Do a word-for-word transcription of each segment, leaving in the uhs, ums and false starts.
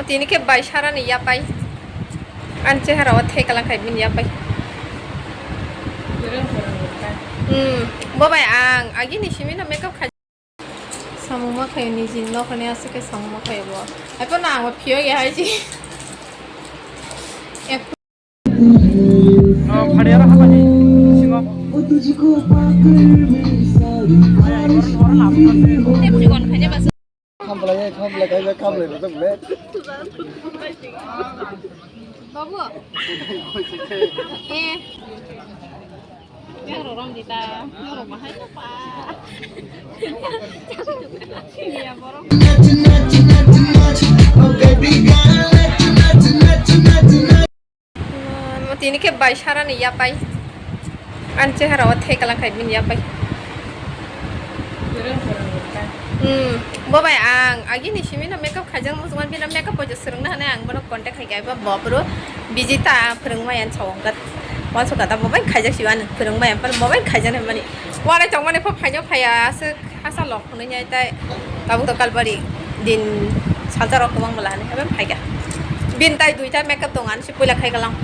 Tini khe bai sarani yapai. Ani chehara o thai kalang khai bini yapai. Hmm, bo bai ang agini simi no makeup khai. Samung ma khayo ni jin no khani aswk khe samung ma khayo bo. Ai po na ang phiyo ya hai ji. Ek No, phadia ra habani singo. Te bujikon khanya bas. Khamlai, khamlai, khamlai, khamlai, khamlai. Babu. Eh. Yang rorong kita, yang rorong hai apa? Iya, borok. Tini khe bai sarani yapai. Ani chehara o thai kalang khai bini yapai. Hmm, bo bai ang agini simi no makeup khaijak nukjak bini makeup bo swrwngna hwnwi ang bono contact khai kha, bo bopro busy ta phwrwngmaya songkha. Wansukha ta bo bai khaijak siwani phwrwngmaya bo bai khaijak hinmani. Warai tongmani pho phaino phaiya aswk. Hasa lok hwnwi nai tai tabuk to kalbari din salsa rok kwbang bwla hinwi habai phai kha. Bin tai duita makeup tong ani se puila khai kalang.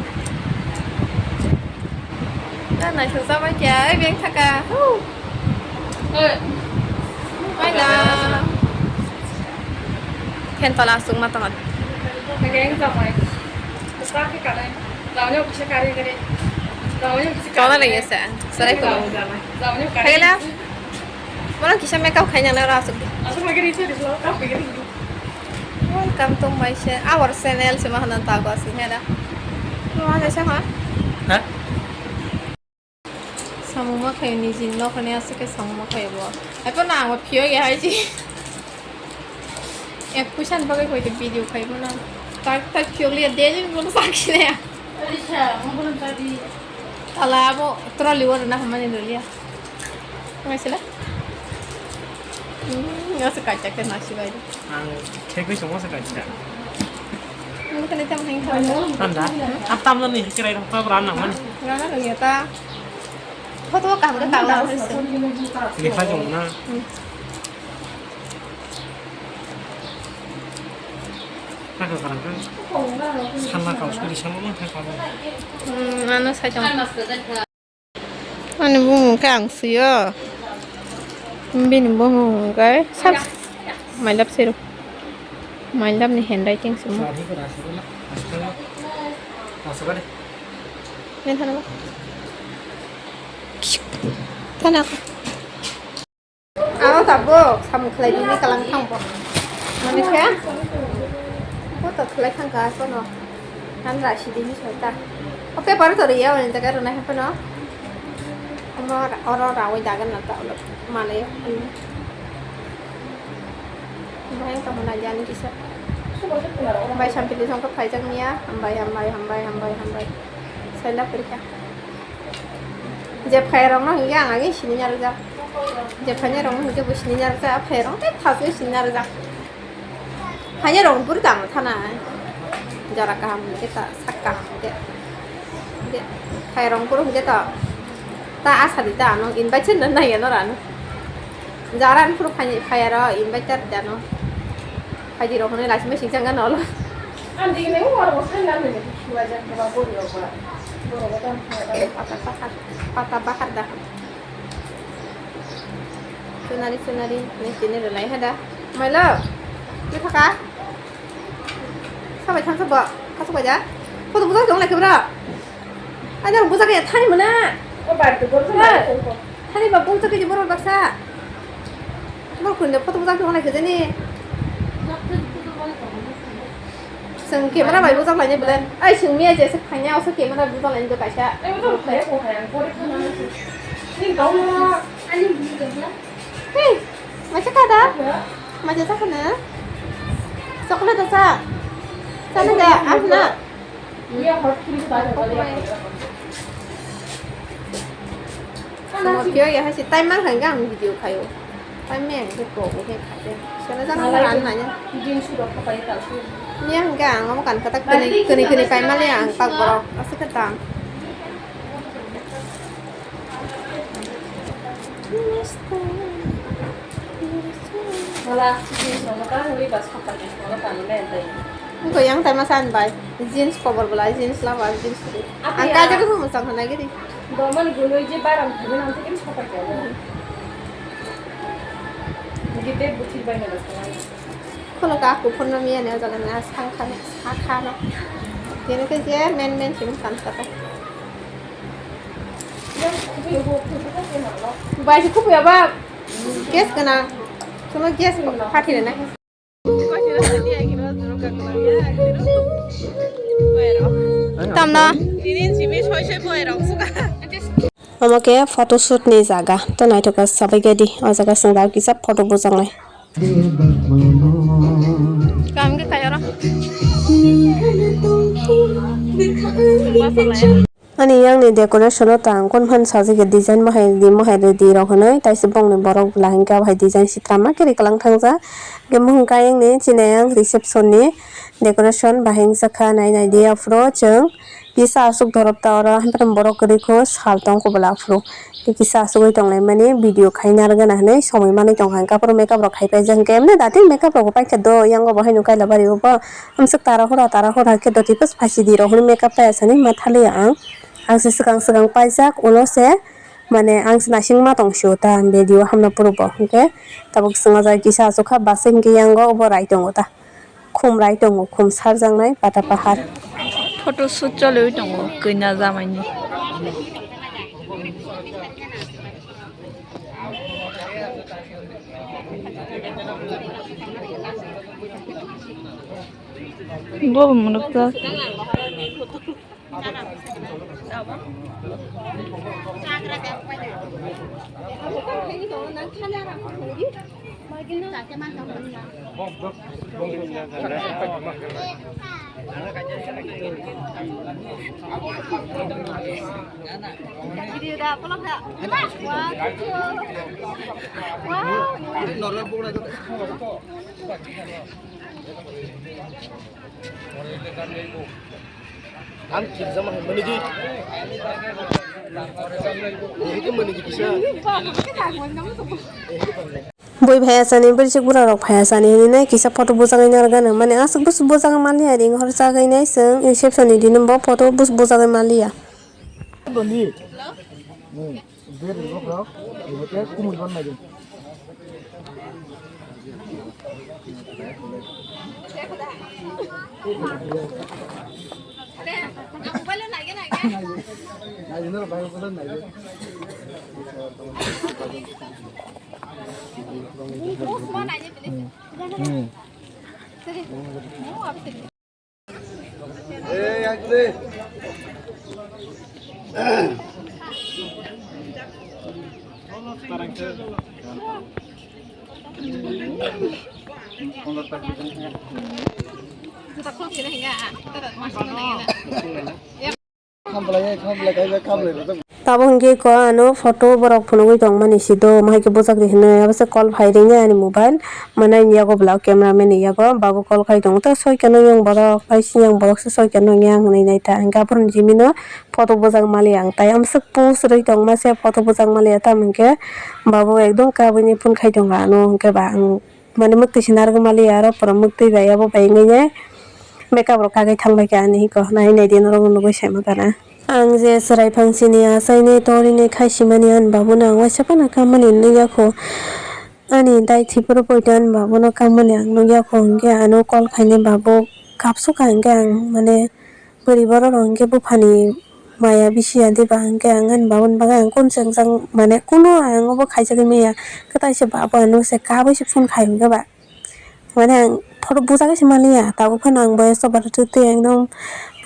Na naithok jabai khe ai beng thaka. Hu. Oi. Ai na. Phen tola aswk ma tongo. Kageng jamai. Sa khe kalai. Jamai kisa kari kari. Jamai kisa kari. Tola lagi sa. Sarai ko. Jamai. Jamai kari. Khagela. Bono kisa makeup khaina nang rw aswk di. Aswk lagi ri chori vlog kap lagi ri. Welcome to my channel, our channel se ma hwnna ta ko aswk he da. Mo ma kaisa ha? Ha? Samung ma khayo ni jin no khani aswk khe samung ma khayo bo. Ai po na ang phiyo ya hai ji. Ek puisan bagwi koi video khai bo na. Tak tak phiyo liya de jin bo sak sine ya. Alisa, mo bo na di. Tala abo trolley o rwna hamani rwliya. Tong sila. Hmm, ngaswk kaijak khe nasi bai. Ang thekwi songma se kaijak. Ang khe tam hang thang. Anda, ap tam ni kirai rok ram nang man. Rana rung ya ta. Photo kaham khe kaham. Ni kha jong na. Hmm. Kha kha kha. Sana kau suri sama man kha kha. Hmm, ano sai jong. Ani bumung khe ang sio. Bini bumung khe sab-, My love sero. My love ni handwriting simo. Nen thana ba? Thana ko. Ano tabuk samung khlai bini kalang thang bo. Mani khe? Bo to khlai thang kha kono. Nang rasi di ni soi ta. O paper to riya wani jaga rwna hai phano. Omo oro rawi dagan na ta ulo manai. Bahai tamo na jani kisa. Bai sampili songkha phaijak niya. Hambai, hambai, hambai, hambai, hambai. Saila purikha. Je phai rok no hingke ang agi sini narwkjak. Je phai rok no hingke bo sini narwkjak. Phai rok tei thaswi sini narwkjak. Haini rong buri tamo thana. Jora kaham hwnkhe ta, sak kaham hwnkhe. Hwnkhe khairong phuru hwnkhe ta. Ta asa di ta ano invite se nang naiya nora ano. Jora ani phuru phai, phaiya ro invite ta di ano. Phaidi rok hwnwi laisima singchang gana olo. Ang digi nai oro bo sai nang nini suwajak ba bori rok ba. Borok bo tamo pata bahar, pata bahar da. Chunari, chunari, nini tini rwlai ha da. Mailo, twi thaka? Sabai thangsa bo, khasuk bai da? Photo bujak tong lai khe bro? Ai, nang bujak ya thani mona? O bai tu bor Thani ba bujak khe borok baksa. Bor khunde photo bujak tong lai khe jani. Chwng camera bai bujak lainai belai. Ai, chwng miya jesa phaiya, oso camera bujak lainai do kaisa. Hei, maisa kada? Maisa kada? Chocolate asa? Sana da, ah, na. Sama kyo ya hasi time mang hangga ang video kayo. Time mang ke ko ko ke khate. Sana jang ran na ya. Ni hangga ang mo kan kata kene kene kene kai male ang pak borok. Asa kata. Wala, jeans rok no kaham ui bus khapai ni, wala tani le entai. Ko yang tai masa an bai. Jeans kobor bwlai, jeans lama, jeans kobor. Ang kaisa khe mwchang hwnna gini. Doman gunoi je baram thangwi nang thik sakha khe. Gite buthir bai na. Kholo ka kuphur no miya ne jaga na sang kha, sa kha na. Tini khe je men men sim kan sa kha. Bai si kupu ya ba. Gas kana. Sono gas phathi na. Tamna. Omo khe photoshoot ni jaga. To naithok khe sabai khe di. O jaga chwng dao kisa photo bujaknai. Kaham khe khai oro. Ani yang ni decoration o tang kun phan sajak ya design mohai redi mohai redi rok hinui taisa bongni borok bwla hinkhe abo hai design sitram ma khe ri kwlang thangjak. Hinkhe mohon khe ayang ni chini ayang reception ni decoration bahai wngjakha nai nai di aphuru chwng kisa aswk dorop ta oro haikhe borok kwrwi kho sal tong kho bwla aphuru. Kisa asugwi tonglaimani video khaina rwgana hinui somoi manwi tongkha, hinkhe aphuru makeup rok khaipaijak, hinkhe emne datin makeup rok bo paikha do, yango bo haino kaila bari o bo amswk tara hora tara hora khe doti pes phaisidi rok hinui makeup paiyasani ma thaliya ang. Ang se swkang swkang paijak, ulo se mane ang se naising ma tong sio ta video hamna phuru bo, hinkhe tabuk swngajak kisa asukha bus hinkhe yango obo rai tongo ta. Khum rai tongo, khum sarjaknai pata pahar. Photo shoot choliwi tongo kanya jamaini. Bo mwnukjak. Ang kijama hai mani di. Ehike mani di kisa. Bui phai asani, bwrwi chwk bwrok rok phai asani hinwi nai kisa photo bujagwi narwkgano. Mani aswk bwswk bujagwi manliya ring hor chagwi nai chwng reception ni dino bo photo bus bujagwi manliya. Beri rok rok, ibote kumui ban nai. Tabuk hwnkhe ko ano photo borok phunugwi tongmani si do, mahai khe bujak ri hinwi abo se call phai ringya ani mobile, mane ani yago bwla camera man ni yago babu call khai tongo, ta soi khe nw yang borok, pai siyang borok se soi khe nw yang hinwi nai ta, hwnkhe aphuru ni jimino photo bujak mali ang tai amswk post rwi tongma se photo bujak mali ya, tamo hwnkhe babu ekdom kabui ni phone khai tongo ano, hwnkhe ba ang. Mane mwktwi se narwkmali aro pura mwktwi bai abo bai wngwi makeup rok kagwi thangbai kha ani hiko nai nai di norok nugwi saima gana. Ang je chwrai phang sini achainai torinai khai simani ani babuno ang waisa phano kammani nukya kho. Ani dai thwipro poito ani babuno kammani ang nukya kho, hwnkhe ano call khainai babu kapsukha, hwnkhe ang mane Bwrwi borok rok hwnkhe buphani maya bisi ya diba, hwnkhe ang ani babani bagwi ang kunu chengchang mane kunu ang obo khaijagwi maya, kwtai se babo ano se kabui se phone khai hwnkhe ba. Mane ang photo bujagwi se manliya, tabuk phano ang boyes o bwrwi twi ekdom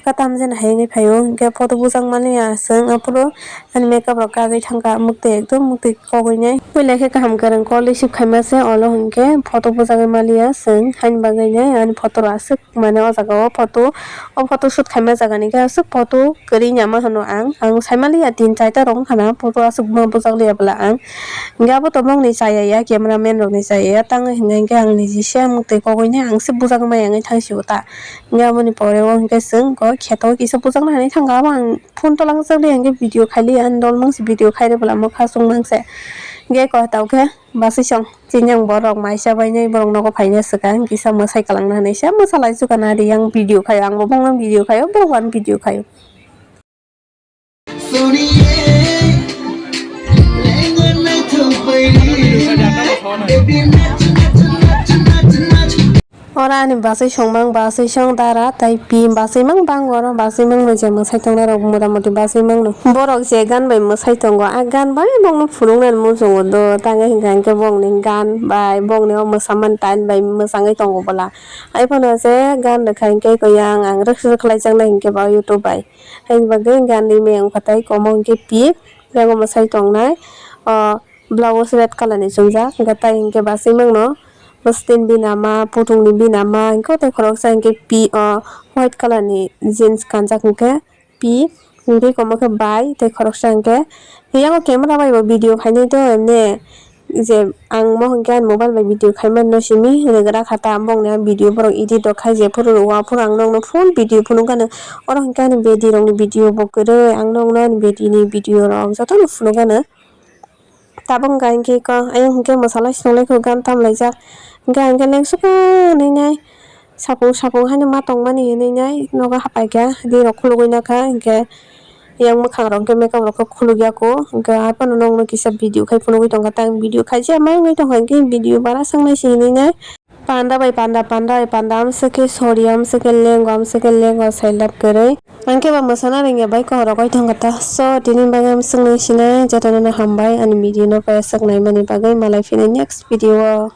kwtam jani hai wngwi phaio, hwnkhe photo bujak manliya chwng aphuru ani makeup rok kagwi thangkha, mwktwi ekdom mwktwi kogwi nai. Puila khe kaham kwrwng call receive khaima se, olo hwnkhe photo bujagwi manliya chwng, haini bagwi nai ani photo rok aswk. Mane o jaga o photo, o photo shoot khaima jaga ni khe aswk photo kwrwi ya ma hwno ang, ang sai manliya tin charta rok wngkha na photo aswk ma bujak liya bwla ang. Hwnkhe abo tongmani chaya ya camera man rok ni chaya ya tangwi hwnkhe ang niji se ang twi kogwi nai ang se bujak maya wngwi thang sio ta. Hwnkhe aboni pore o hwnkhe chwng kheto kisa bujak nai hinwi thang kha abo ang phone tolang jak liya hwnkhe video khai liya ani dol mang se video khai rw bwla mwkha chwng mang se. Ge koi tau khe basui song chinyang borok maisa bainai borok nogo phaina swkang kisa mwsai kwlangna hinui se mwsalai chukana riyang video khaio, ang bo bongno video khaio, borok bo ano video khaio. Oro ani basui songmang, basui song dara tai pi basui mang bang oro basui mang no je mwsai tongnai rok mota moti basui mang no. Borok je gan bai mwsai tongo, a gan bai bongno phunuknani muchungo do, tangwi hwnkha hwnkhe bongni gan bai bongni o mwsamani time bai mwchangwi tongo bwla. Ai phano je gan rwkha hwnkhe koi ang, ang rwk rwk khlai jaknai hwnkhe ba YouTube bai. Haini bagwi hwnkhe ani miyang phatai komo hwnkhe pi, yago mwsai tongnai. O blouse red colour ni chumjak, hwnkhe tai hwnkhe basui mangno bwswtwini binama, puthungni binama, hwnkhe tei khoroksa hwnkhe pi o white colour ni jeans kanjak hwnkhe pi, hwnkhe komo khe bai tei khoroksa hwnkhe. Yago camera bai bo video khainai do emne. Je ang mo hwnkhe ani mobile bai video khaimani no simi rwgra kha ta, bongni a video borok edit rok khai je phuru rwo, aphuru ang nokno full video phunukgano. Oro hwnkhe ani bedi rokni video bo kwrwi, ang nokno ani bedi ni video rok jotono phunukgano. Tabuk hwnkha hwnkhe ko ayang hwnkhe mwsalai swlai kho gan tamlaijak, hwnkhe hwnkhe lengsukha hinui nai. Sapung sapung haino ma tongmani hinui nai nogo hapaikha, ri rok khulugui nakha, hwnkhe yang mwkhang rok hwnkhe makeup rok khe khulugya kho, hwnkhe aphano nokno kisa video khai phunugui tongkha, tang video khaijak ma wngwi tongkha, hwnkhe video bara sangnai se hinui nai. Panda bai panda, panda bai panda, amswk khe sori, amswk khe lengo, amswk khe lengo, sailab kwrwi. Hwnkhe ba mwsana rwngya bai kok rogoi tongkha ta. So, tini bagwi amswk nai sinai, jotono no hambai ani video no paisuk naimani bagwi, malai phino next video o.